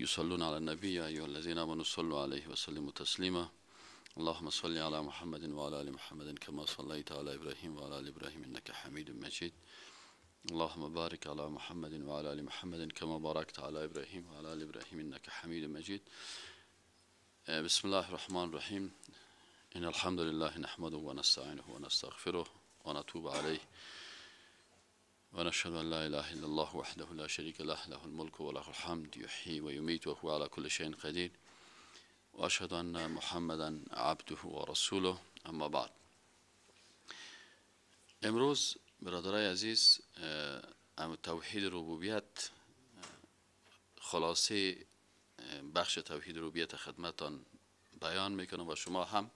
يصلون على النبي يا أيها الذين آمنوا صلوا عليه وسلموا تسليما. اللهم صل على محمد وعلى آل محمد كما صليت على إبراهيم وعلى آل إبراهيم إنك حميد مجيد. اللهم بارك على محمد وعلى آل محمد كما باركت على إبراهيم وعلى آل إبراهيم إنك حميد مجيد. بسم الله الرحمن الرحيم. إن الحمد لله نحمده ونستعينه ونستغفره ونتوب عليه ونشهد أن لا إله إلا الله وحده لا شريك له، له الملك وله الحمد، يحيي ويميت وهو على كل شيء قدير، وأشهد أن محمدا عبده ورسوله. اما بعد. امروز برادرای عزیز، توحید ربوبیت، خلاصه بخش توحید ربوبیت خدمتان بیان میکنم و شما هم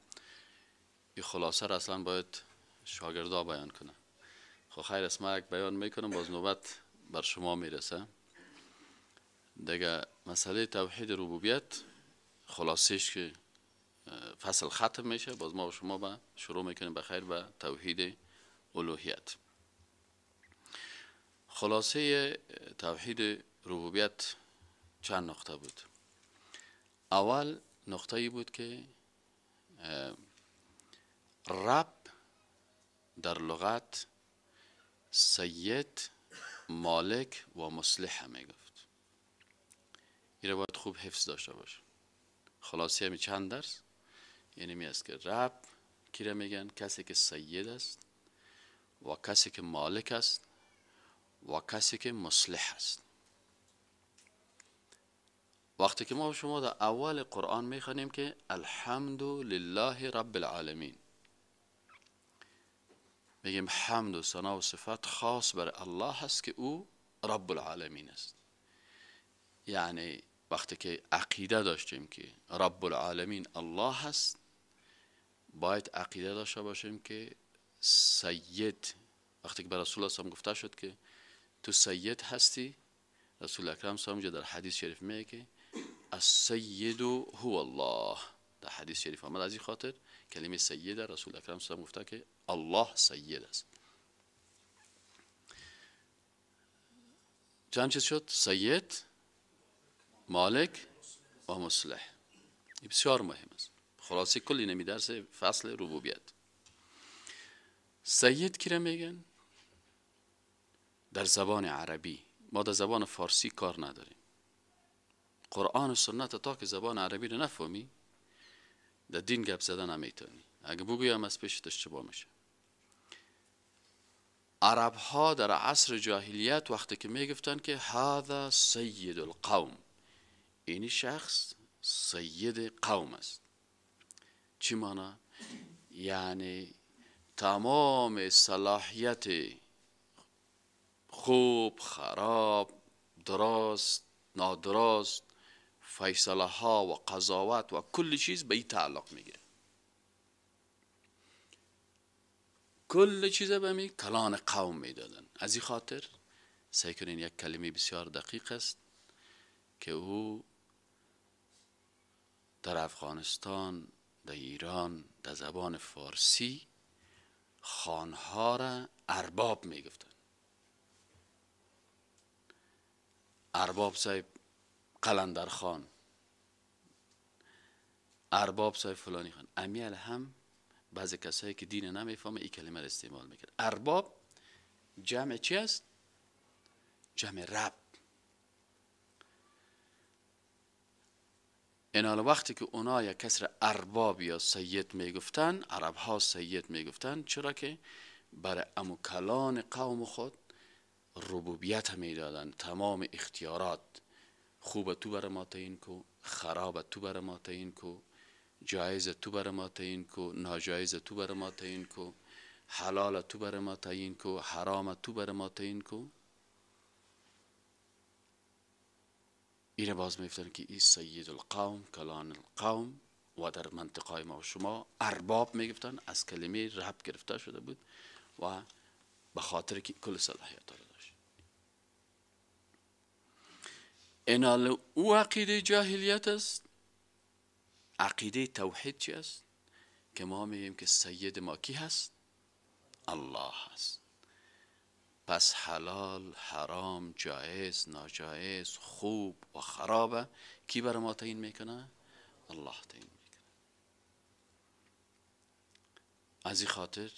این خلاصه را اصلا باید شاگردا بیان کنه. خب خیر است، من یک بیان میکنم، باز نوبت بر شما میرسه. دیگه مسئله توحید ربوبیت خلاصهش که فصل ختم میشه، باز ما و شما با شروع میکنیم بخیر به توحید الوهیت. خلاصه توحید ربوبیت چند نقطه بود. اول نقطه ای بود که رب در لغت سید، مالک و مصلح میگفت. این رو باید خوب حفظ داشته باشه. خلاصه همی چند درس یعنی می است که رب کی را میگن؟ کسی که سید است و کسی که مالک است و کسی که مصلح است. وقتی که ما شما در اول قرآن میخوانیم که الحمد لله رب العالمین، میگیم حمد و ثنا و صفت خاص بر الله هست که او رب العالمین است. یعنی وقتی که عقیده داشتیم که رب العالمین الله هست، باید عقیده داشته باشیم که سید. وقتی که به رسول الله گفته شد که تو سید هستی، رسول اکرم صلی الله علیه و در حدیث شریف میگه که السید هو الله. در حدیث شریف آمد. از این خاطر کلمه سید رسول اکرم صلی الله علیه و گفته که الله سید است. چند چیز شد؟ سید، مالک و مصلح. این بسیار مهم است. خلاصه کلی نمی درس فصل ربوبیت. سید کی را میگن؟ در زبان عربی. ما در زبان فارسی کار نداریم. قرآن و سنت تا که زبان عربی رو نفهمی در دین گپ زدن نمیتونی. اگه بگویم از پیشت اشتباه میشه. عرب ها در عصر جاهلیت وقتی که میگفتن که هذا سید القوم، این شخص سید قوم است. چی مانا؟ یعنی تمام صلاحیت خوب، خراب، درست، نادرست، فیصله ها و قضاوت و کل چیز به این تعلق میگیره. کل چیز به می کلان قوم میدادن. از این خاطر سعی کنین، یک کلمه بسیار دقیق است که او در افغانستان، در ایران، در زبان فارسی خانها را ارباب میگفتن. ارباب صاحب قلندر خان، ارباب صاحب فلانی خان. امیال هم بعضی کسایی که دین نمیفهمه این کلمه را استعمال میکنه. ارباب جمع چی است؟ جمع رب. این حال وقتی که اونا یک کس را ارباب یا سید میگفتن، عرب ها سید میگفتن، چرا که برای امو کلان قوم خود ربوبیت میدادن. تمام اختیارات، خوب تو بر ما تعیین کو، خراب تو بر ما تعیین کو، جایز تو بر ما تعیین کو، ناجایز تو بر ما تعیین کو، حلال تو بر ما تعیین کو، حرام تو بر ما تعیین کو. ایره باز میفتن که ای سید القوم، کلان القوم، و در منطقه ما و شما ارباب میگفتن. از کلمه رب گرفته شده بود و به خاطر که کل صلاحیت را داشت. اینال او عقیده جاهلیت است. عقیده توحید چی است؟ که ما میگیم که سید ما کی هست؟ الله هست. پس حلال، حرام، جایز، ناجایز، خوب و خرابه کی بر ما تعیین میکنه؟ الله تعیین میکنه. از این خاطر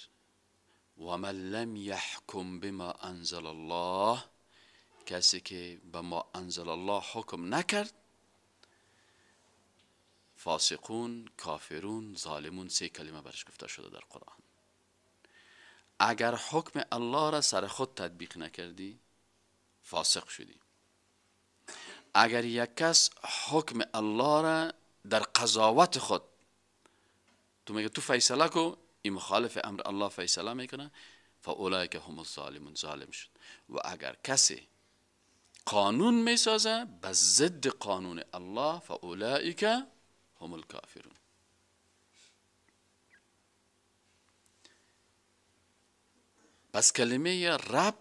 و من لم یحکم بما انزل الله، کسی که به ما انزل الله حکم نکرد، فاسقون، کافرون، ظالمون، سه کلمه برش گفته شده در قرآن. اگر حکم الله را سر خود تطبیق نکردی فاسق شدی. اگر یک کس حکم الله را در قضاوت خود، تو میگه تو فیصله کو، این مخالف امر الله فیصله میکنه، فاولئک هم الظالمون، ظالم شد. و اگر کسی قانون میسازه به ضد قانون الله، فاولئک هم الکافرون. پس کلمه رب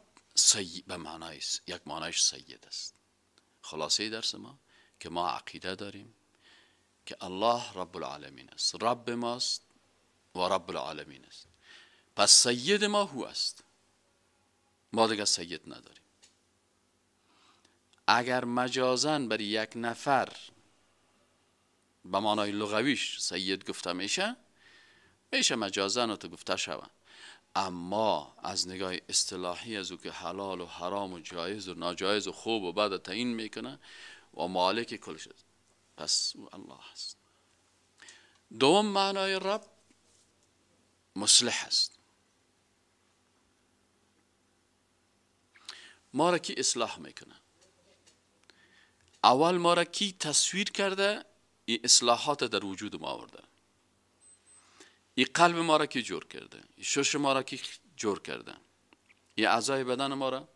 به معنای یک معنایش سید است. خلاصه درس ما که ما عقیده داریم که الله رب العالمین است، رب ماست و رب العالمین است. پس سید ما هو است، ما دیگه سید نداریم. اگر مجازاً بر یک نفر به معنای لغویش سید گفته میشه، میشه مجازاً تو گفته شوه، اما از نگاه اصطلاحی از او که حلال و حرام و جایز و ناجایز و خوب و بد تعیین میکنه و مالک کل شد، پس او الله است. دوم معنای رب مصلح است. ما را کی اصلاح میکنه؟ اول ما را کی تصویر کرده؟ این اصلاحات در وجود ما آورده. این قلب ما را کی جور کرده؟ این شش ما را کی جور کرده؟ این اعضای بدن ما را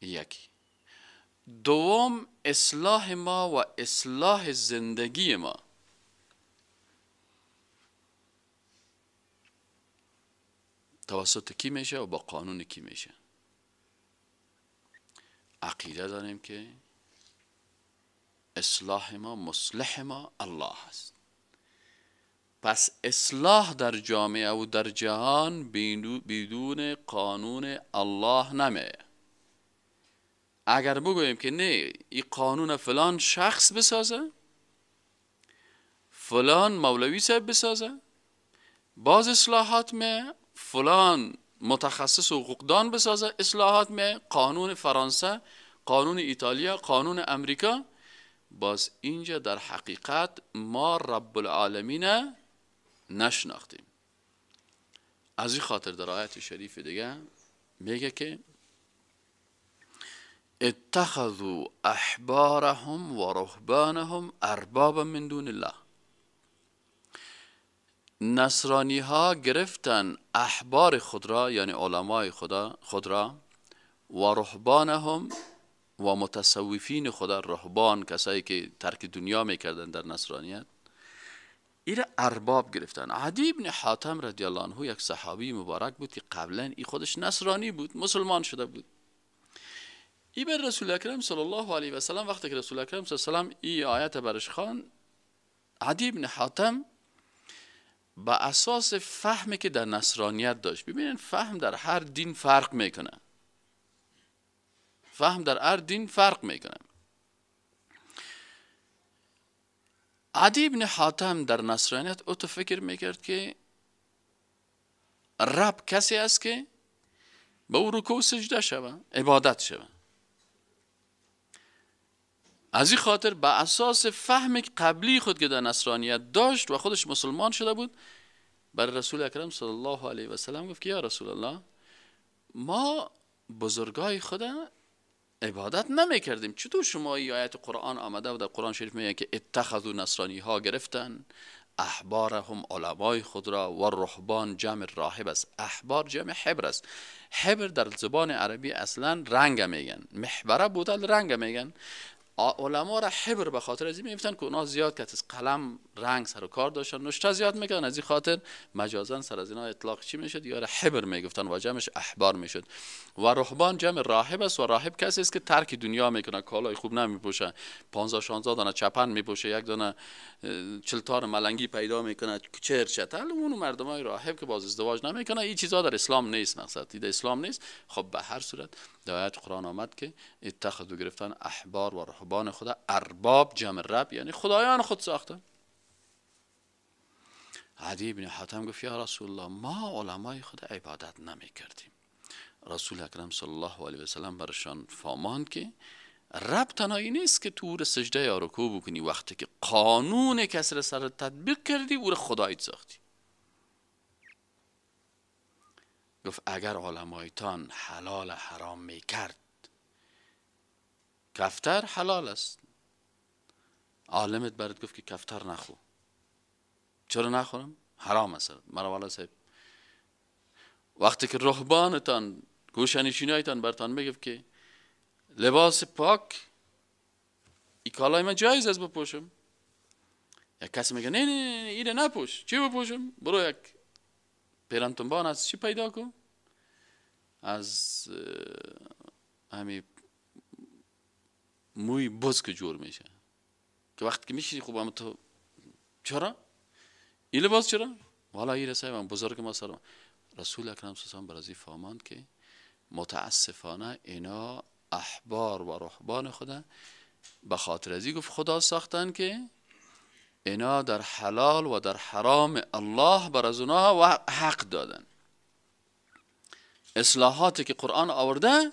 یکی. دوم اصلاح ما و اصلاح زندگی ما توسط کی میشه و با قانون کی میشه؟ عقیده داریم که اصلاح ما، مصلح ما الله است. پس اصلاح در جامعه و در جهان بدون قانون الله نمیه. اگر بگوییم که نه این قانون فلان شخص بسازه، فلان مولوی صاحب بسازه، باز اصلاحات میه، فلان متخصص حقوقدان بسازه اصلاحات میه، قانون فرانسه، قانون ایتالیا، قانون امریکا، باز اینجا در حقیقت ما رب العالمین نشناختیم. از این خاطر در آیت شریف دیگه میگه که اتخذوا احبارهم و رهبانهم اربابا من دون الله. نصرانی ها گرفتن احبار خود را، یعنی علمای خود را، و رهبانهم و متصوفین خدا، رهبان کسایی که ترک دنیا میکردن در نصرانیت، ایره ارباب گرفتن. عدی ابن حاتم رضی الله عنه یک صحابی مبارک بود که قبلا ای خودش نصرانی بود، مسلمان شده بود. ای بر رسول اکرم صلی الله علیه و سلم وقتی که رسول اکرم صلی الله علیه و سلم ای آیت برش خوان، عدی ابن حاتم به اساس فهمی که در نصرانیت داشت، ببینید فهم در هر دین فرق میکنه، فهم در هر دین فرق میکنه. عدی ابن حاتم در نصرانیت او تو فکر میکرد که رب کسی است که به او رکوع سجده شوه، عبادت شوه. از این خاطر به اساس فهم قبلی خود که در نصرانیت داشت و خودش مسلمان شده بود، بر رسول اکرم صلی الله علیه و سلم گفت که یا رسول الله، ما بزرگای خدا عبادت نمی کردیم، چطور شما ای آیت قرآن آمده و در قرآن شریف میگه که اتخذوا، نصرانی ها گرفتن احبارهم، علمای خود را، و رهبان جمع راهب است، احبار جمع حبر است. حبر در زبان عربی اصلا رنگ میگن، محبره بودل رنگ میگن. علما را حبر به خاطر از این میگفتن که اونا زیاد که از قلم رنگ سر و کار داشتن، نوشته زیاد میکردن، از این خاطر مجازا سر از اینا اطلاق چی میشد؟ یا حبر میگفتن و جمعش احبار میشد. و رهبان جمع راهب است و راهب کسی است که ترک دنیا میکنه، کالای خوب نمیپوشه، 15 16 دانه چپن میپوشه، یک دانه چلتار ملنگی پیدا میکنه، چرچتل، اون مردمای راهب که باز ازدواج نمیکنه. این چیزا در اسلام نیست، مقصد در اسلام نیست. خب به هر صورت در آیت قرآن آمد که اتخذوا، گرفتن احبار و رهبان رهبان خدا ارباب جمع رب یعنی خدایان خود ساختن. عدی بن حاتم گفت یا رسول الله ما علمای خود عبادت نمی کردیم. رسول اکرم صلی الله علیه و سلم برشان فهماند که رب تنهایی نیست که تو رو سجده یا رکوع بکنی، وقتی که قانون کسی سر تطبیق کردی او رو خدایت ساختی. گفت اگر علمایتان حلال حرام میکرد، کفتر حلال است، عالمت برات گفت که کفتر نخو، چرا نخورم؟ حرام است. مرا والا صاحب وقتی که رهبانتان گوشنشینایتان برتان میگفت که لباس پاک ای کالای من جایز است بپوشم، یک کسی میگه نه نه نه اینو نپوش، چی بپوشم؟ برو یک پیرنتنبان از چی پیدا کن؟ از همین موی بز که جور میشه که وقتی که میشینی خوب هم تو چرا؟ این لباس چرا؟ والا این رسای من بزرگ ما سرم. رسول اکرم صلی الله علیه و آله فهماند که متاسفانه اینا احبار و رهبان خدا به خاطر ازی گفت خدا ساختن که اینا در حلال و در حرام الله بر از اونها و حق دادن. اصلاحاتی که قرآن آورده،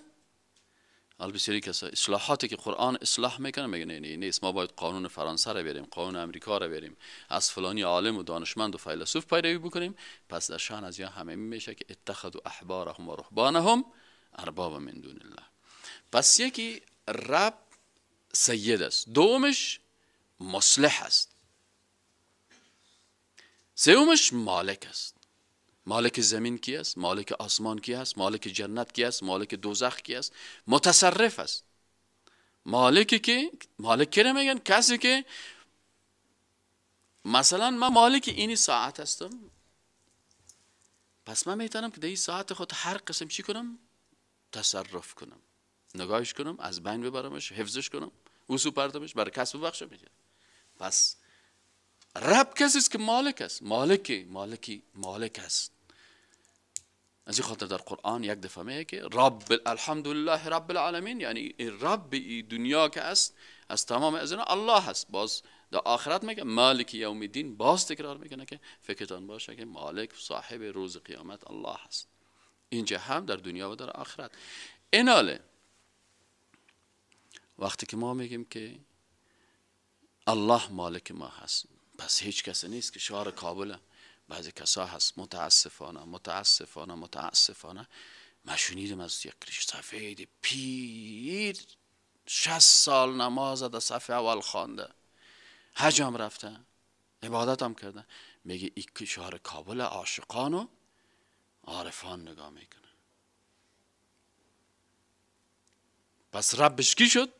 حالا بسیاری کسا اصلاحاتی که قرآن اصلاح میکنه میگه نه نه نیست، ما باید قانون فرانسه رو بریم، قانون امریکا رو بریم، از فلانی عالم و دانشمند و فیلسوف پیروی بکنیم. پس در شان از یا همه میشه که اتخذوا احبارهم و رهبانهم ارباب من دون الله. پس یکی رب سید است، دومش مصلح است، سومش مالک است. مالک زمین کی است؟ مالک آسمان کی است؟ مالک جنت کی است؟ مالک دوزخ کی است؟ متصرف است. مالکی که مالک کی میگن؟ کسی که مثلا من مالک اینی ساعت هستم، پس من میتونم که در این ساعت خود هر قسم چی کنم؟ تصرف کنم، نگاهش کنم، از بین ببرمش، حفظش کنم، وسو پردمش، برای کس ببخشم. پس رب کسی است که مالک است، مالکی مالکی مالک است. از این خاطر در قرآن یک دفعه میگه که رب الحمدلله رب العالمین، یعنی رب ای دنیا که است از تمام از اینا الله است. باز در آخرت میگه مالک یوم الدین، باز تکرار میکنه که فکرتان باشه که مالک صاحب روز قیامت الله است. اینجا هم در دنیا و در آخرت. ایناله وقتی که ما میگیم که الله مالک ما هست، پس هیچ کسی نیست که شعار کابل. بعضی کسا هست متاسفانه متاسفانه متاسفانه من شنیدم از یک ریش سفید پیر 60 سال نماز در صف اول خوانده، حج هم رفته، عبادت هم کرده، میگه این شعار کابل عاشقان و عارفان نگاه میکنه. پس ربش کی شد؟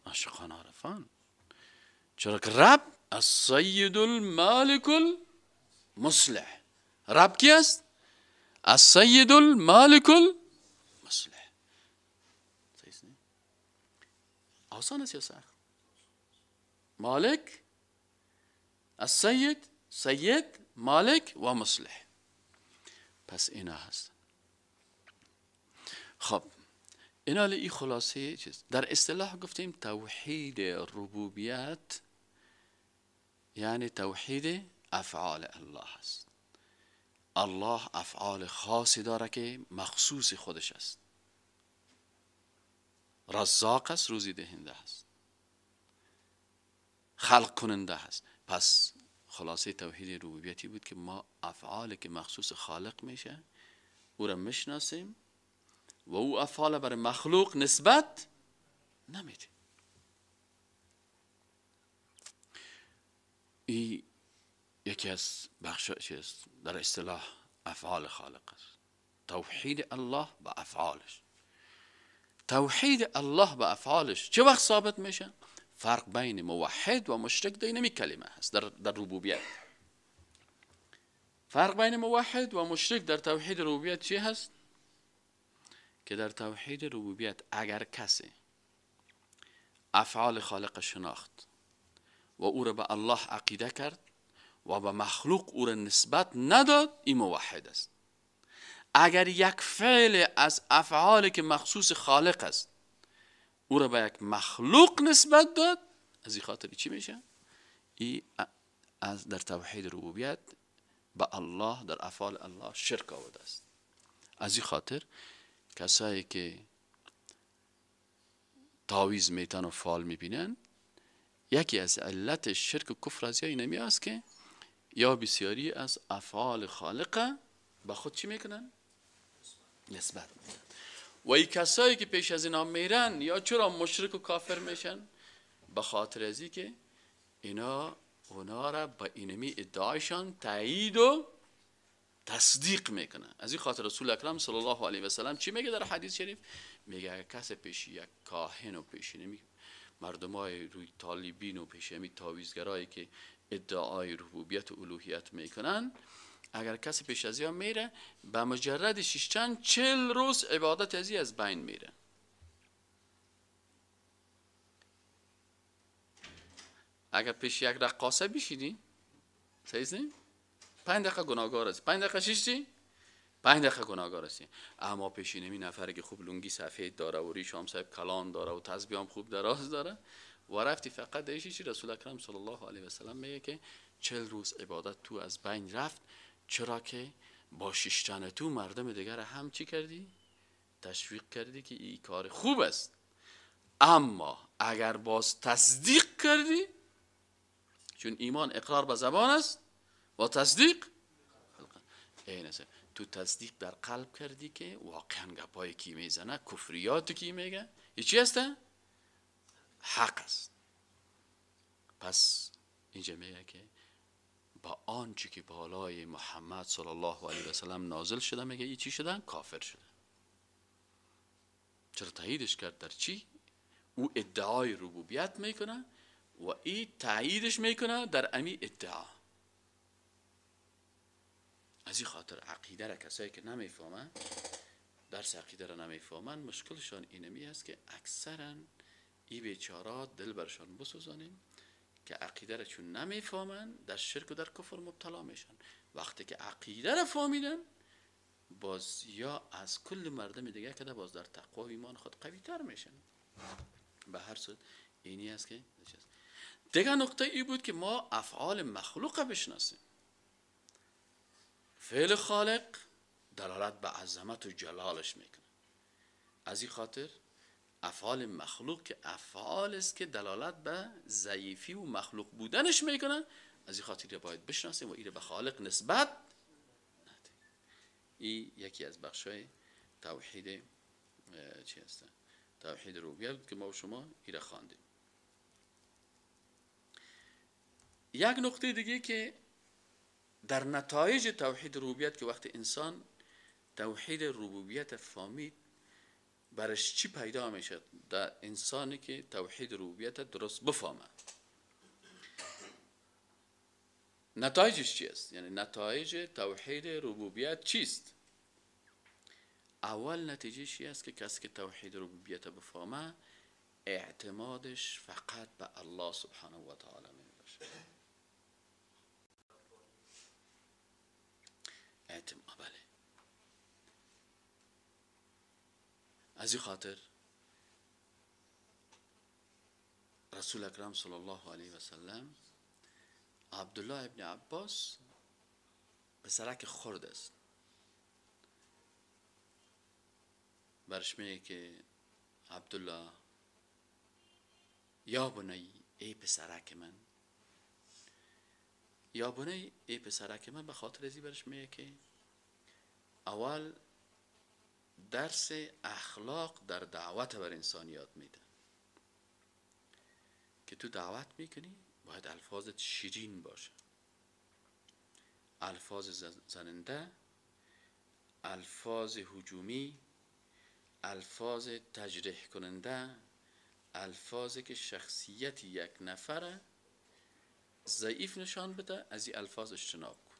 عاشقان عارفان. چرا که رب السید المالک المصلح. رب کی است؟ السید المالک المصلح. آسان است یا سخت؟ مالک، السید، سید، مالک و مصلح. پس اینا هست. خب اینا ای خلاصه چیز. در اصطلاح گفتیم توحید ربوبیت یعنی توحید افعال الله است. الله افعال خاصی داره که مخصوص خودش است. رزاق است، روزی دهنده است، خلق کننده است. پس خلاصه توحید ربوبیتی بود که ما افعالی که مخصوص خالق میشه او را میشناسیم و او افعال برای مخلوق نسبت نمیدیم. این یکی از بخش چیز در اصطلاح افعال خالق است. توحید الله به افعالش. توحید الله به افعالش چه وقت ثابت میشه؟ فرق بین موحد و مشرک در اینمی کلمه هست در ربوبیت. فرق بین موحد و مشرک در توحید ربوبیت چی هست؟ که در توحید ربوبیت اگر کسی افعال خالق شناخت و او را به الله عقیده کرد و به مخلوق او را نسبت نداد، این موحد است. اگر یک فعل از افعالی که مخصوص خالق است او را به یک مخلوق نسبت داد، از این خاطر چی میشه؟ ای از در توحید ربوبیت به الله در افعال الله شرک آورده است. از این خاطر کسایی که تعویذ میتن و فال میبینن، یکی از علت شرک و کفر از یا اینمی است که یا بسیاری از افعال خالقه به خود چی میکنن؟ نسبت میدن. و ای کسایی که پیش از اینا میرن یا چرا مشرک و کافر میشن؟ به خاطر ازی که اینا اونا را با اینمی ادعایشان تایید و تصدیق میکنه. از این خاطر رسول اکرم صلی الله علیه و سلم چی میگه در حدیث شریف؟ میگه اگر کس پیش یک کاهن و پیش نمی مردمای روی طالبین و پیش همی تعویذگرایی که ادعای ربوبیت و الوهیت میکنن، اگر کسی پیش از یا میره به مجرد شیشتن 40 روز عبادت ازی از بین میره. اگر پیش یک رقاصه بشینی، صحیح است؟ 5 دقیقه گناهکار است، 5 دقیقه شیشتی، 5 دقیقه گناهکار هستی. اما پیش اینمی نفری که خوب لنگی سفید داره و ریش هم صاحب کلان داره و تسبیح هم خوب دراز داره و رفتی فقط دیشی چی، رسول اکرم صلی الله علیه و سلم میگه که 40 روز عبادت تو از بین رفت، چرا که با شیشتن تو مردم دیگر هم چی کردی؟ تشویق کردی که این کار خوب است. اما اگر باز تصدیق کردی، چون ایمان اقرار به زبان است و تصدیق این است، تو تصدیق در قلب کردی که واقعا گپای کی میزنه، کفریات کی میگه، این چی است؟ حق است. پس اینجا میگه که با آنچه که بالای محمد صلی الله علیه و سلم نازل شده، میگه این چی شدن؟ کافر شده. چرا تاییدش کرد؟ در چی؟ او ادعای ربوبیت میکنه و این تاییدش میکنه در امی ادعا. از این خاطر عقیده را کسایی که نمیفهمن، درس عقیده را نمیفهمن، مشکلشان اینمی است که اکثرا ای بیچارا دل برشان بسوزانیم که عقیده را چون نمیفهمن در شرک و در کفر مبتلا میشن. وقتی که عقیده را فهمیدن، باز یا از کل مردم دیگه که باز در تقوا و ایمان خود قوی تر میشن. به هر صورت اینی است که دیگه نقطه ای بود که ما افعال مخلوق بشناسیم. فعل خالق دلالت به عظمت و جلالش میکنه. از این خاطر افعال مخلوق که افعال است که دلالت به ضعیفی و مخلوق بودنش میکنه، از این خاطر باید بشناسیم و این به خالق نسبت ندیم. این یکی از بخشای توحید چی هست؟ توحید ربوبیت بود که ما و شما این را خواندیم. یک نقطه دیگه که در نتایج توحید ربوبیت که وقتی انسان توحید ربوبیت فهمید برش چی پیدا میشه در انسانی که توحید ربوبیت درست بفهمه، نتایجش چی است؟ یعنی نتایج توحید ربوبیت چیست؟ اول نتیجه چی است که کسی که توحید ربوبیت بفهمه اعتمادش فقط به الله سبحانه و تعالی میباشه. اعتماد، بله. از این خاطر رسول اکرم صلی الله علیه و سلم عبدالله ابن عباس پسرک خرد است، برش میگه که عبدالله یا بنی، ای پسرک من، یا بنی ای پسرک من، به خاطر ازی برش میگه که اول درس اخلاق در دعوت بر انسان یاد میده که تو دعوت میکنی باید الفاظت شیرین باشه، الفاظ زننده، الفاظ هجومی، الفاظ تجریح کننده، الفاظ که شخصیت یک نفر ضعیف نشان بده، از این الفاظ اجتناب کن.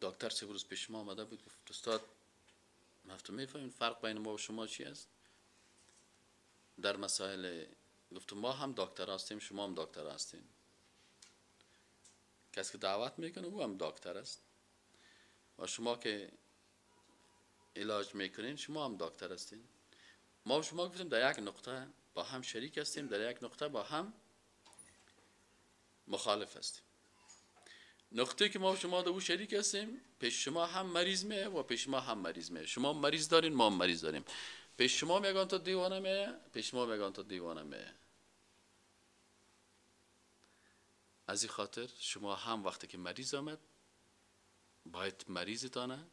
دکتر سه روز پیش ما آمده بود، گفت استاد ما میفهمیم فرق بین ما و شما چی است در مسائل. گفت ما هم دکتر هستیم، شما هم دکتر هستیم، کسی که دعوت میکنه او هم دکتر است و شما که علاج میکنین، شما هم دکتر هستین. ما شما گفتیم در یک نقطه با هم شریک هستیم، در یک نقطه با هم مخالف هستیم. نقطه که ما شما در او شریک هستیم، پیش شما هم مریض میه و پیش ما هم مریض میه. شما مریض دارین، ما هم مریض داریم. پیش شما میگن تا دیوانه میه، پیش ما میگن تا دیوانه میه. از این خاطر شما هم وقتی که مریض آمد باید مریضتانه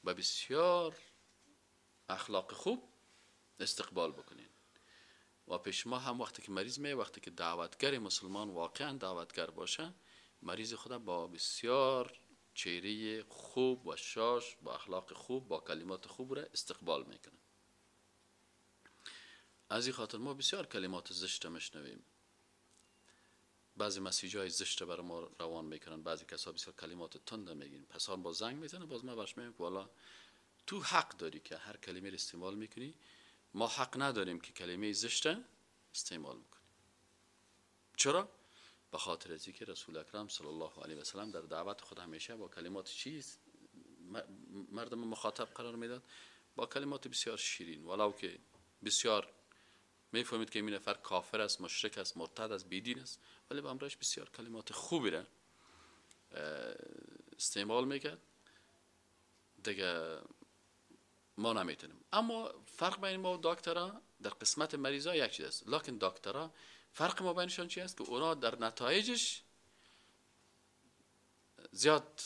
با بسیار اخلاق خوب استقبال بکنین. و پیش ما هم وقتی که مریض میه، وقتی که دعوتگر مسلمان واقعا دعوتگر باشه، مریض خود با بسیار چهره خوب و شاش، با اخلاق خوب، با کلمات خوب را استقبال میکنه. از این خاطر ما بسیار کلمات زشت میشنویم. بعضی مسیج های زشت برای ما روان میکنن، بعضی کسا بسیار کلمات تند میگن. پس با زنگ میزنه، باز ما برش میگم که والا تو حق داری که هر کلمه رو استعمال میکنی، ما حق نداریم که کلمه زشت استعمال بکنیم. چرا؟ به خاطر از اینکه رسول اکرم صلی الله علیه و سلم در دعوت خود همیشه با کلمات چیز مردم مخاطب قرار میداد، با کلمات بسیار شیرین، ولو که بسیار میفهمید که این نفر کافر است، مشرک است، مرتد است، بیدین است، ولی با امرش بسیار کلمات خوبی را استعمال میکرد. دیگه ما نمیتونیم. اما فرق بین ما و دکترا در قسمت مریضا یک چیز است، لکن دکترا فرق ما بینشان چی است که اونا در نتایجش زیاد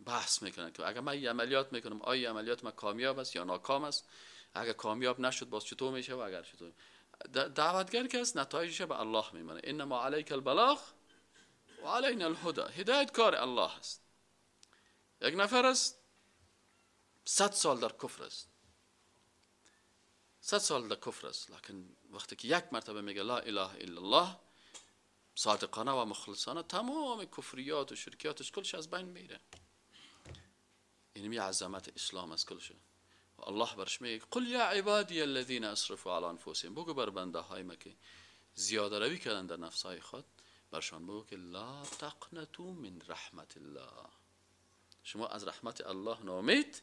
بحث میکنن که اگر من یه عملیات میکنم آیا عملیات من کامیاب است یا ناکام است، اگر کامیاب نشد باز چطور میشه و اگر چطور. دعوتگر که است نتایجش به الله میمانه. انما علیک البلاغ و علینا الهدی، هدایت کار الله است. یک نفر است 100 سال در کفر است، 100 سال در کفر است، لکن وقتی که یک مرتبه میگه لا اله الا الله صادقانه و مخلصانه، تمام کفریات و شرکیاتش کلش از بین میره. این می عظمت اسلام است کلش. و الله برش میگه قل یا عبادی الذین اسرفوا علی انفسهم، بگو بر بنده های ما که زیاده روی کردن در نفس های خود، برشان بگو که لا تقنطوا من رحمت الله، شما از رحمت الله ناامید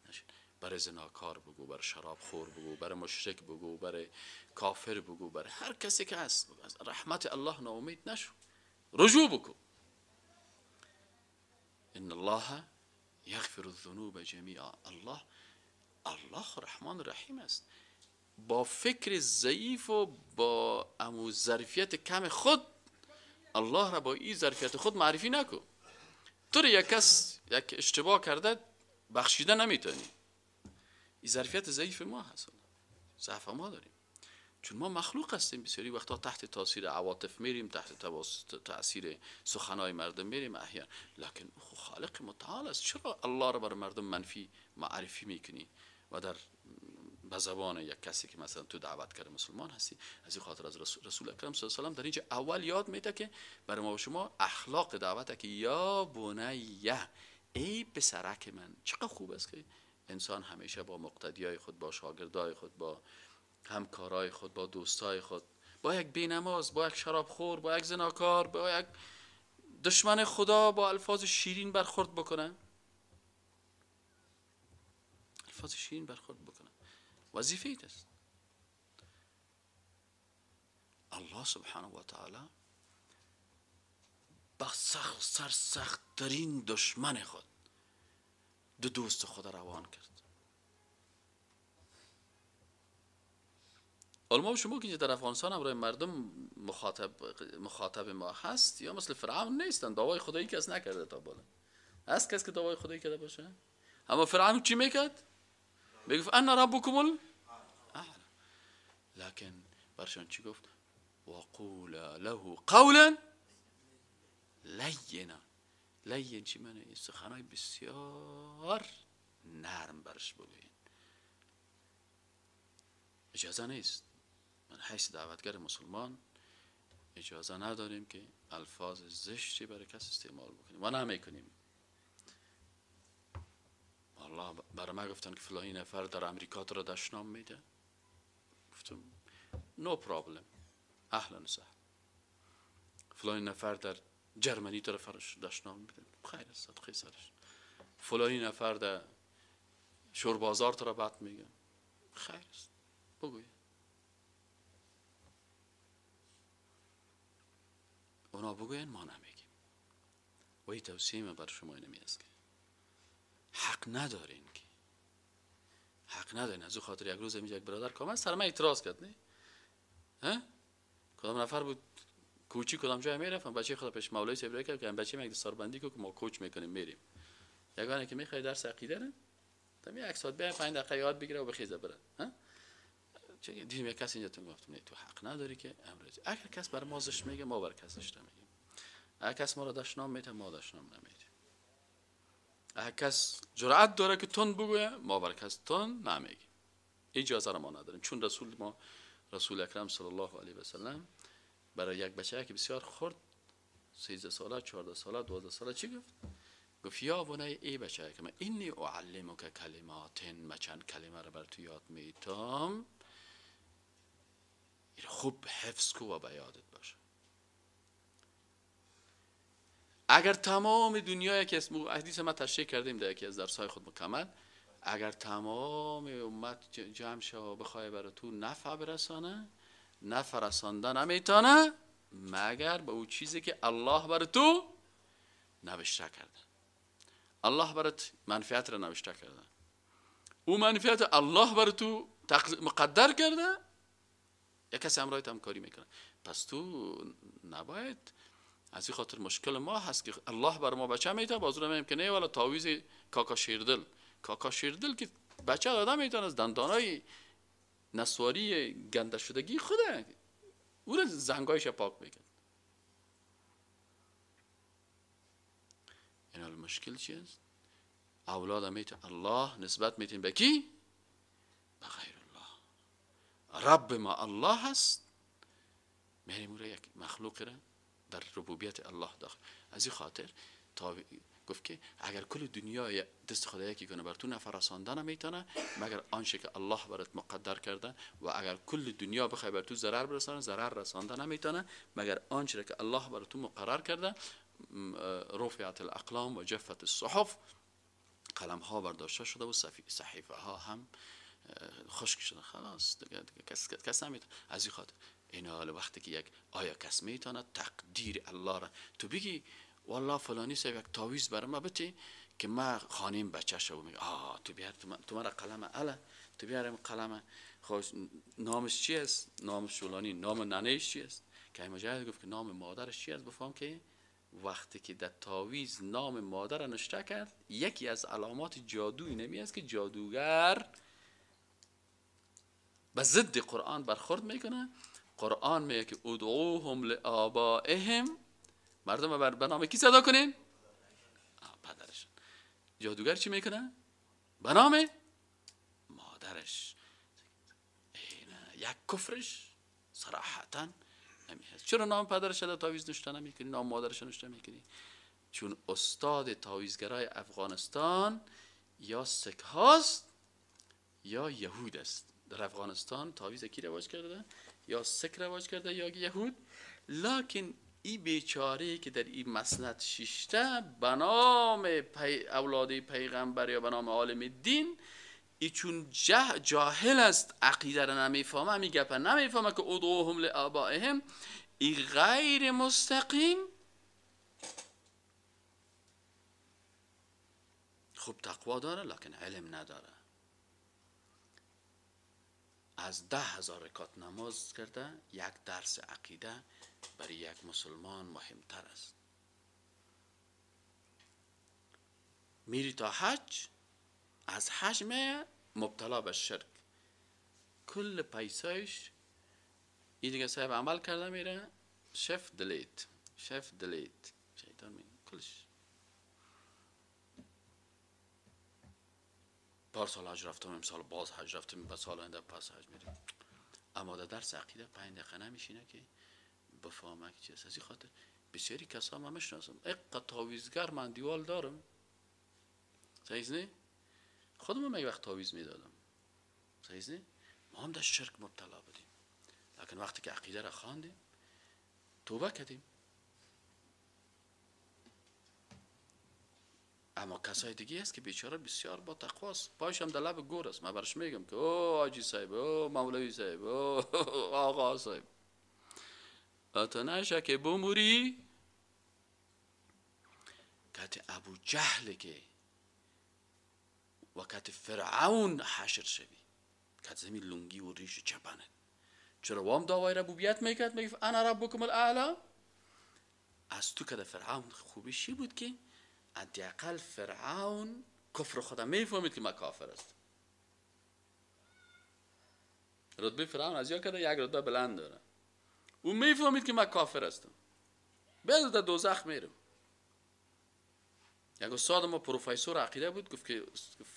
نشین. برای زناکار بگو، برای شراب خور بگو، برای مشرک بگو، برای کافر بگو، برای هر کسی که هست بگو از رحمت الله ناامید نشو، رجوع بگو. ان الله یغفر الذنوب جمیعا، الله رحمان رحیم است. با فکر ضعیف و با امو ظرفیت کم خود الله را با این ظرفیت خود معرفی نکن. تو را یک کس یک اشتباه کرده بخشیده نمیتونی. این ظرفیت ضعیف ما هست، ضعف ما داریم، چون ما مخلوق هستیم. بسیاری وقتا تحت تاثیر عواطف میریم، تحت تاثیر سخنای مردم میریم احیانا، لکن او خالق متعال است. چرا الله را بر مردم منفی معرفی میکنی و در به زبان یک کسی که مثلا تو دعوت کرده مسلمان هستی؟ از این خاطر از رسول اکرم صلی الله علیه و سلم در اینجا اول یاد میده که برای ما و شما اخلاق دعوت که یا بنیه، ای پسرک من. چقدر خوب است که انسان همیشه با مقتدیای خود، با شاگردای خود، با همکارای خود، با دوستای خود، با یک بینماز، با یک شرابخور، با یک زناکار، با یک دشمن خدا، با الفاظ شیرین برخورد بکنه. الفاظ شیرین برخورد بکنه وظیفه ایت است. الله سبحانه و تعالی با سخت سرسخت ترین دشمن خود دو دوست خود روان کرد. علما شما که در افغانستان هم برای مردم مخاطب ما هست یا مثل فرعون نیستن، دعوای خدایی کس نکرده تا بالا. هست کس که دعوای خدایی کرده باشه؟ اما فرعون چی میکرد؟ میگفت انا ربکم الاعلی، لکن برشان چی گفت؟ وقولا له قولا لینا. لین چی معنی؟ سخنای بسیار نرم برش بگوین. اجازه نیست، من حیث دعوتگر مسلمان اجازه نداریم که الفاظ زشتی برای کس استعمال بکنیم و نمیکنیم. الله برای ما گفتن که فلانی نفر در امریکا تو را دشنام میده، گفتم no problem، اهلا و سهلا. فلانی نفر در جرمنی تو را دشنام میده، خیر است، صدقه سرش. فلانی نفر در شوربازار تو را بد میگم. خیر است، بگوی. اونا بگوین، ما نمیگیم. و این توصیه من بر شما اینمی است که حق ندارین، که حق ندارین. از او خاطر یک روز یک برادر کامل سر من اعتراض کرد، نه ها؟ کدام نفر بود کوچی کدام جای میرفتم، بچه خود پیش مولوی صاحب کرد که بچه یک دستاربندی کو که ما کوچ میکنیم میریم. یگانه که میخوای درس عقیده نه تا یک ساعت بیا 5 دقیقه یاد بگیره و بخیزه بره. ها چه دیدیم یک کس اینجا تو گفتم نه تو حق نداری که امروز اگر کس بر ما زشت میگه ما بر کس زشت نمیگیم، اگر کس ما را دشنام میده ما دشنام نمیدیم، اگر کس جرأت داره که تون بگویه ما بر کس تون نمیگیم. اجازه را ما نداریم، چون رسول ما رسول اکرم صلی الله علیه و سلم برای یک بچه که بسیار خرد 13 ساله 14 ساله 12 ساله چی گفت؟ گفت یا بنی ای بچه که من اینی اعلمک کلمات، من چند کلمه را بر تو یاد میتم، خوب حفظ کو و به یادت باشه. اگر تمام دنیا یکی از حدیث ما تشریح کردیم در یکی از درس‌های خود مکمل، اگر تمام امت جمع شه و بخواه برای تو نفع برسانه، نفع رسانده نمیتونه مگر به او چیزی که الله بر تو نوشته کرده. الله برات منفعت را نوشته کرده، او منفعت الله بر تو مقدر کرده، یک کسی همراهت همکاری میکنه. پس تو نباید از این خاطر مشکل ما هست که الله بر ما بچه میته، باز رو میگیم که نه والا تعویذ کاکا شیردل، کاکا شیردل که بچه داده میتونه از دندانای نسواری گنده شدگی خوده او را زنگایش پاک میکرد. این حال مشکل چی است؟ اولاد میته الله نسبت میتیم به کی؟ به غیر الله. رب ما الله هست، میریم او را یک مخلوق را در ربوبیت الله داخل. از این خاطر تا گفت که اگر کل دنیا دست خدا یکی کنه بر تو نفر رسانده نمیتونه مگر آنچه که الله برات مقدر کرده، و اگر کل دنیا بخوای بر تو ضرر برسانه ضرر رسانده نمیتونه مگر آنچه که الله بر تو مقرر کرده. رفعت الاقلام و جفت الصحف، قلم ها برداشته شده و صحیفه ها هم خشک شده. خلاص دیگه کس نمیتونه. از این خاطر این حال وقتی که یک آیا کس میتونه تقدیر الله را تو بگی والله فلانی صاحب یک تعویذ برای ما بتی که ما خانیم بچه شو، میگه آه تو بیار تو مرا قلم اله، تو بیارم قلم. خب نامش چی است؟ نامش فلانی. نام ننهش چی است؟ که مجاهد گفت که نام مادرش چی است؟ بفهم که وقتی که در تعویذ نام مادر نشته کرد، یکی از علامات جادویی نمی است که جادوگر به ضد قرآن برخورد میکنه. قرآن میگه که ادعوهم لآبائهم، مردم بر به نام کی صدا کنین؟ پدرشون. جادوگر چی میکنه؟ به نام مادرش. یک کفرش صراحتا نمیهست. چرا نام پدرش در تعویذ نشته نمیکنی؟ نام مادرش نشته میکنی؟ چون استاد تعویذگرای افغانستان یا سک هاست یا یهود است. در افغانستان تعویذ کی رواج کرده؟ یا سک رواج کرده یا یهود. لکن ای بیچاره که در این مسند شیشته به نام اولاد پیغمبر یا به نام عالم دین، ای چون جاهل است، عقیده را نمیفهمه، می گپه نمیفهمه که ادعوهم لآبائهم، ای غیر مستقیم. خوب تقوا داره لکن علم نداره. از 10,000 رکعت نماز کرده یک درس عقیده برای یک مسلمان مهمتر است. میری تا حج، از حج می مبتلا به شرک، کل پیسایش این دیگه صاحب عمل کرده میره شف دلیت شف دلیت شیطان میگه کلش. پارسال حج رفتم، امسال باز حج رفتم، به سال آینده پس حج میریم. اما در درس عقیده 5 دقیقه نمیشینه که بفهمه که چیست. از این خاطر بسیاری کسا من میشناسم اقا تعویذگر من دیوال دارم، صحیح نه؟ خودم هم یک وقت تعویذ میدادم، صحیح نه؟ ما هم در شرک مبتلا بودیم، لکن وقتی که عقیده را خواندیم توبه کردیم. اما کسای دیگه است که بیچاره بسیار با تقواست، پایش هم در لب گور است. من برش میگم که او حاجی صاحب، او مولوی صاحب، او آقا صاحب، تا نشه که بموری کت ابو جهل که و کت فرعون حشر شوی، کت زمین لنگی و ریش چپنه. چرا وام دعوای ربوبیت میکرد؟ میگفت انا ربکم الاعلی. از تو کد فرعون خوبیشی بود که حداقل فرعون کفر خدا میفهمید که ما کافر است. رتبه فرعون از یا کده یک رتبه بلند داره، او میفهمید که ما کافر هستم، بعد در دوزخ میرم. یک استاد ما پروفسور عقیده بود، گفت که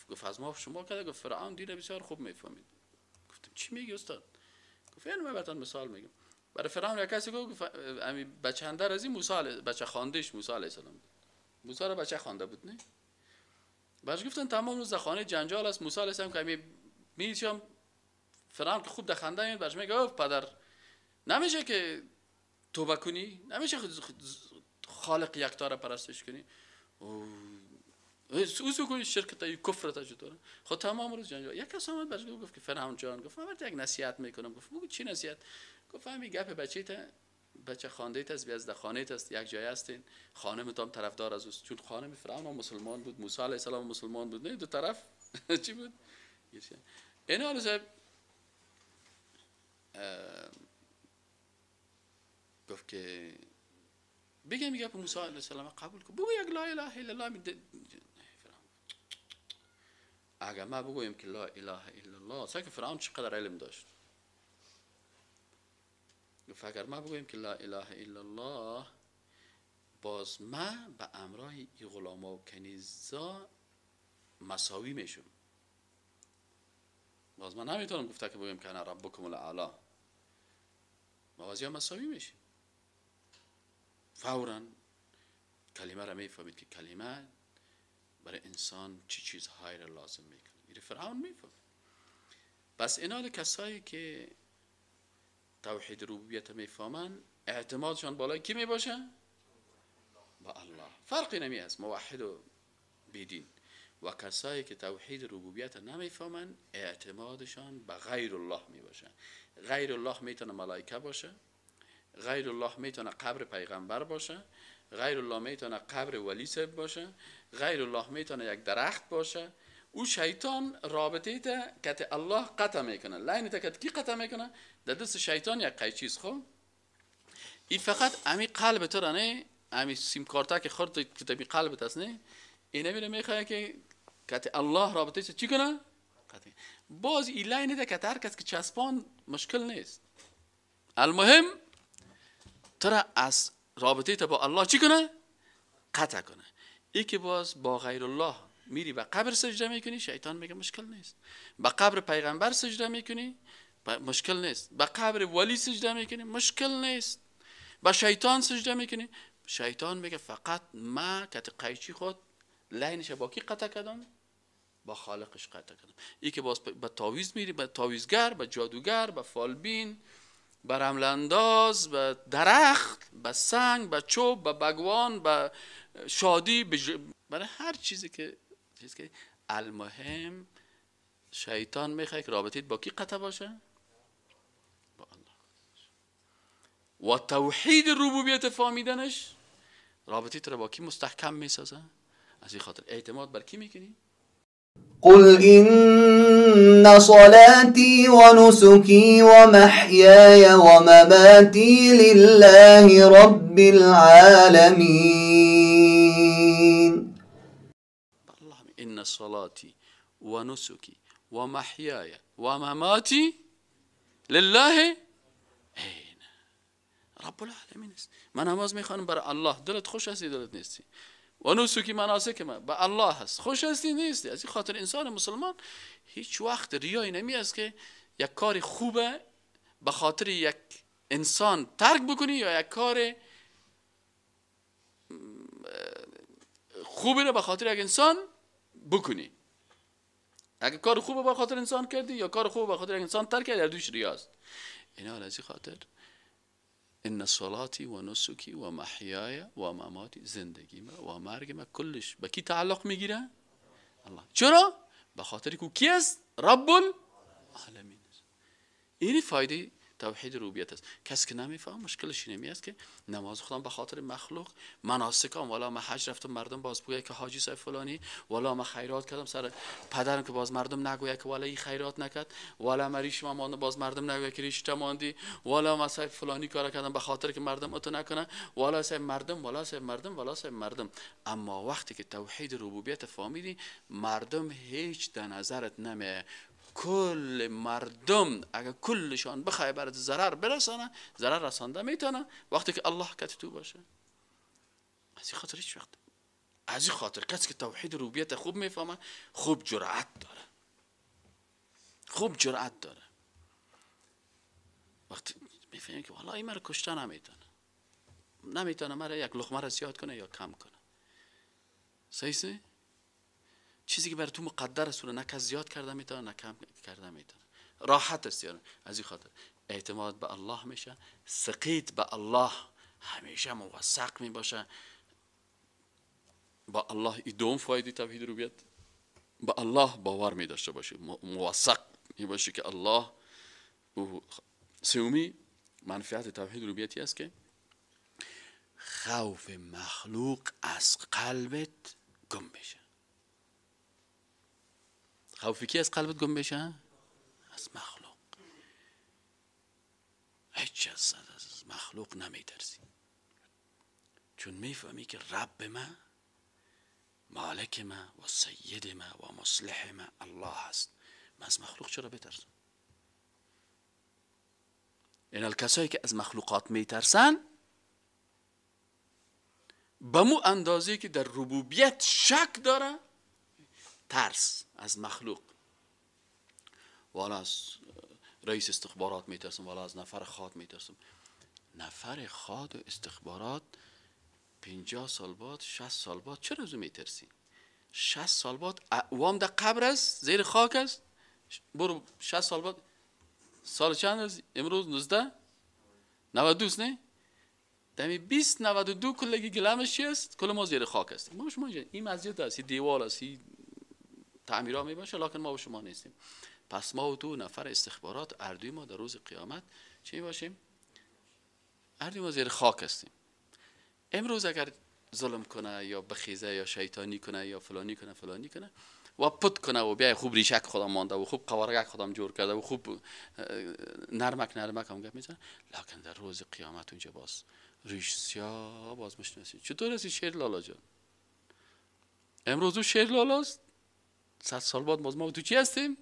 گفت از ما شما کده، گفت فرعون دین بسیار خوب میفهمید. گفتم چی میگی استاد؟ گفت اینو من براتون مثال میگم. برای فرعون یک کسی گفت امی بچه اندر از این موسی بچه خواندهش موسی علیه السلام بود، موسی را بچه خوانده بود نه؟ برش گفتن تمام روز در خانه جنجال است، موسی علیه السلام که میشم فرعون که خوب در خنده میاد، برش میگه پدر نمیشه که توبه کنی، نمیشه خالق یکتا را پرستش کنی، او کنی شرک تا کفر تا چطوره. خود تمام روز جنجال. یک کس آمد برش گفت که فرعون جان، گفت من برات یک نصیحت میکنم. گفت بگو چی نصیحت؟ گفت همین گپ بچه تا بچه خوانده است، بیاز در خانه است، یک جای هستین، خانم تام طرفدار از اوست، چون خانم فرعون هم مسلمان بود، موسی علیه السلام مسلمان بود، نه دو طرف چی بود؟ اینا حالا صاحب گفت که بگم گپ موسی علیه السلام قبول کن، بگو یک لا اله الا الله. اگر ما بگویم که لا اله الا الله، سعی که فرعون چقدر علم داشت، گفت اگر ما بگویم که لا اله الا الله، باز ما به امرای ای غلاما و کنیزا مساوی میشم، باز من نمیتونم گفته که بگویم که انا ربکم الاعلی، ما باز یا مساوی میشیم. فورا کلمه را میفهمید که کلمه برای انسان چی چیزهایی را لازم میکنه. این فرعون میفهمید. پس اینا کسایی که توحید ربوبیت میفهمن اعتمادشان بالای کی میباشه؟ با الله. فرقی نمی است موحد و بیدین. و کسایی که توحید ربوبیت نمیفهمن اعتمادشان به غیر الله میباشه. غیر الله میتونه ملائکه باشه، غیر الله میتونه قبر پیغمبر باشه، غیر الله میتونه قبر ولی صاحب باشه، غیر الله میتونه یک درخت باشه. او شیطان رابطه تا که الله قطع میکنه، line تا که کی قطع میکنه؟ در دست شیطان یک قیچیز. خب این فقط امی قلب تو را نه، امی سیم کارت که خورد که تمی قلبت است نه، اینه میره میخواد که که الله رابطه چی کنه؟ قطع. باز این line تا که هر کس که چسبان مشکل نیست، المهم تو را از رابطه تا با الله چی کنه؟ قطع کنه. ای که باز با غیر الله میری به قبر سجده میکنی، شیطان میگه مشکل نیست. به قبر پیغمبر سجده میکنی، مشکل نیست. به قبر ولی سجده میکنی، مشکل نیست. به شیطان سجده میکنی، شیطان میگه فقط ما که قیچی خود line ش با کی قطع کردم؟ با خالقش قطع کردم. ای که باز به تعویذ میری، به تعویذگر، به جادوگر، به فالبین، به رملنداز، به درخت، به سنگ، به چوب، به بگوان، به شادی، برای هر چیزی که چیز که المهم شیطان میخواد که رابطیت با کی قطع باشه؟ با الله. و توحید ربوبیت فهمیدنش رابطیت را با کی مستحکم میسازه؟ از این خاطر اعتماد بر کی میکنی؟ قل إن صلاتي ونسكي ومحياي ومماتي لله رب العالمين. إن صلاتي ونسكي ومحياي ومماتي لله رب العالمین است. من نماز میخوانم برای الله، دلت خوش هستی دلت نیستی. و نسکی مناسک من به الله هست، خوش هستی نیستی. از این خاطر انسان مسلمان هیچ وقت ریایی نمی است که یک کار خوبه به خاطر یک انسان ترک بکنی یا یک کار خوبی رو به خاطر یک انسان بکنی. اگه کار خوبه به خاطر انسان کردی یا کار خوبه به خاطر یک انسان ترک کردی، در دوش ریاست. اینا از این خاطر ان صلاتی و نسکی و محیای و مماتی، زندگی ما و مرگ ما کلش به کی تعلق میگیره؟ الله. چرا؟ به خاطر که کی است؟ رب العالمین است. این فایده توحید ربوبیت است. کسی که نمیفهم مشکلش اینمی است که نماز خودم به خاطر مخلوق، مناسکم، والا من حج رفتم مردم باز بگوید که حاجی صاحب فلانی، والا من خیرات کردم سر پدرم که باز مردم نگوید که والا این خیرات نکرد، والا من ریش ما باز مردم نگوید که ریش ماندی، والا من صاحب فلانی کار کردم به خاطر که مردم اتو نکنه، والا صاحب مردم، والا صاحب مردم، والا صاحب مردم. اما وقتی که توحید ربوبیت فهمیدی، مردم هیچ در نظرت نمیاد. کل مردم اگر کلشان بخوای برات ضرر برسانه، ضرر رسانده میتونه وقتی که الله کت تو باشه. از این خاطر هیچ وقت، از این خاطر کسی که توحید ربوبیت خوب میفهمه خوب جرأت داره، خوب جرأت داره. وقتی میفهمه که والله این مرا کشته نمیتونه، نمیتونه مرا یک لقمه را زیاد کنه یا کم کنه. صحیح؟ چیزی که بر تو مقدر است نه کس زیاد کرده میتونه نه کم کرده میتونه، راحت است. یعنی از این خاطر اعتماد به الله میشه، ثقیت به الله همیشه موثق میباشه با الله. این دوم فایده توحید ربوبیت، به الله باور می داشته باشی، موثق می باشی که الله او. سومی منفعت توحید ربوبیتی است که خوف مخلوق از قلبت گم بشه. خوفی کی از قلبت گم بشه؟ از مخلوق. هیچ از مخلوق نمیترسی، چون میفهمی که رب ما، مالک ما و سید ما و مصلح ما الله است. من از مخلوق چرا بترسم؟ این کسایی که از مخلوقات میترسن به مو اندازه که در ربوبیت شک داره، ترس از مخلوق، والا از رئیس استخبارات میترسم، والا از نفر خاد میترسم. نفر خاد و استخبارات 50 سال بعد، 60 سال بعد چرا از او میترسی؟ 60 سال بعد اعوام در قبر است، زیر خاک است. برو 60 سال بعد، سال چند است؟ امروز 1992 است، نه؟ دمی 2092 کلگی گلمش چی است؟ کل ما زیر خاک هستیم. ما شما این مسجد است، این دیوال است، این تعمیرها می باشه، لکن ما و شما نیستیم. پس ما و تو نفر استخبارات اردوی ما در روز قیامت چی باشیم؟ اردوی ما زیر خاک هستیم. امروز اگر ظلم کنه یا بخیزه یا شیطانی کنه یا فلانی کنه فلانی کنه و پت کنه و بیای خوب ریشک خودم مانده و خوب قوارگک خودم جور کرده و خوب نرمک نرمک هم گپ میزنه، لکن در روز قیامت اونجا باز ریش سیاه باز میشناسی. چطور هستی شیر لالا جان؟ امروز او شیر لالاست، 100 سال بعد باز ما تو چی هستیم؟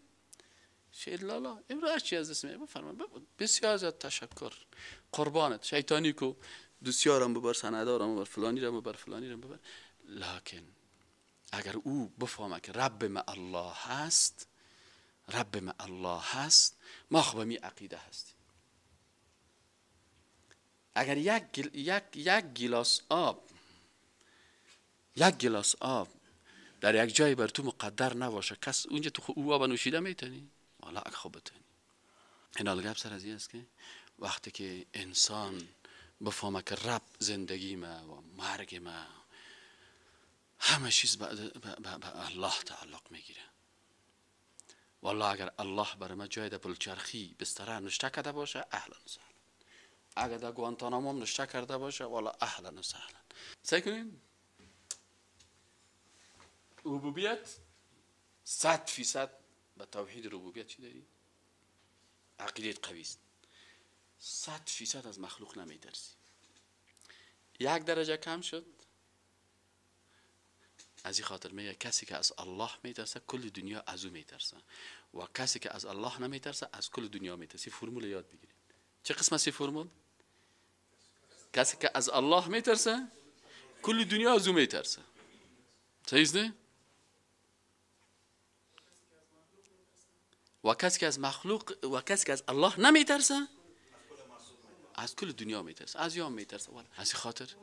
شیر لالا. امروز از چی از دست می؟ بفرما. بسیار زیاد تشکر، قربانت، شیطانی کو دوستیارم ببر، سندارم ببر، فلانی را ببر، فلانی را ببر. لکن اگر او بفهمه که رب ما الله هست، رب ما الله هست، ما خب می عقیده هستیم. اگر یک گیلاس آب، یک گیلاس آب در یک جای بر تو مقدر نباشه، کس اونجا تو او آب نوشیده میتونی؟ والا اگه خوب بتونی. این حال گپ سر از این است که وقتی که انسان بفهمه که رب زندگی ما و مرگ ما همه چیز به الله تعلق میگیره، والله اگر الله بر ما جای در پلچرخی بستره نشته کرده باشه، اهلا و سهلا. اگر در گوانتانامو هم نشته کرده باشه، والله اهلا و سهلا. سعی کنین ربوبیت 100% به توحید ربوبیت چی داری؟ عقیده قوی است. 100% از مخلوق نمیترسی. یک درجه کم شد، از این خاطر میگه کسی که از الله میترسه کل دنیا از او میترسه و کسی که از الله نمیترسه از کل دنیا میترسه. فرمول یاد بگیرید. چه قسم است فرمول؟ کسی که از الله میترسه کل دنیا از او میترسه. صحیح نه؟ و کسی که از مخلوق و کسی که از الله نمیترسه از کل دنیا میترسه، از یام میترسه. از این خاطر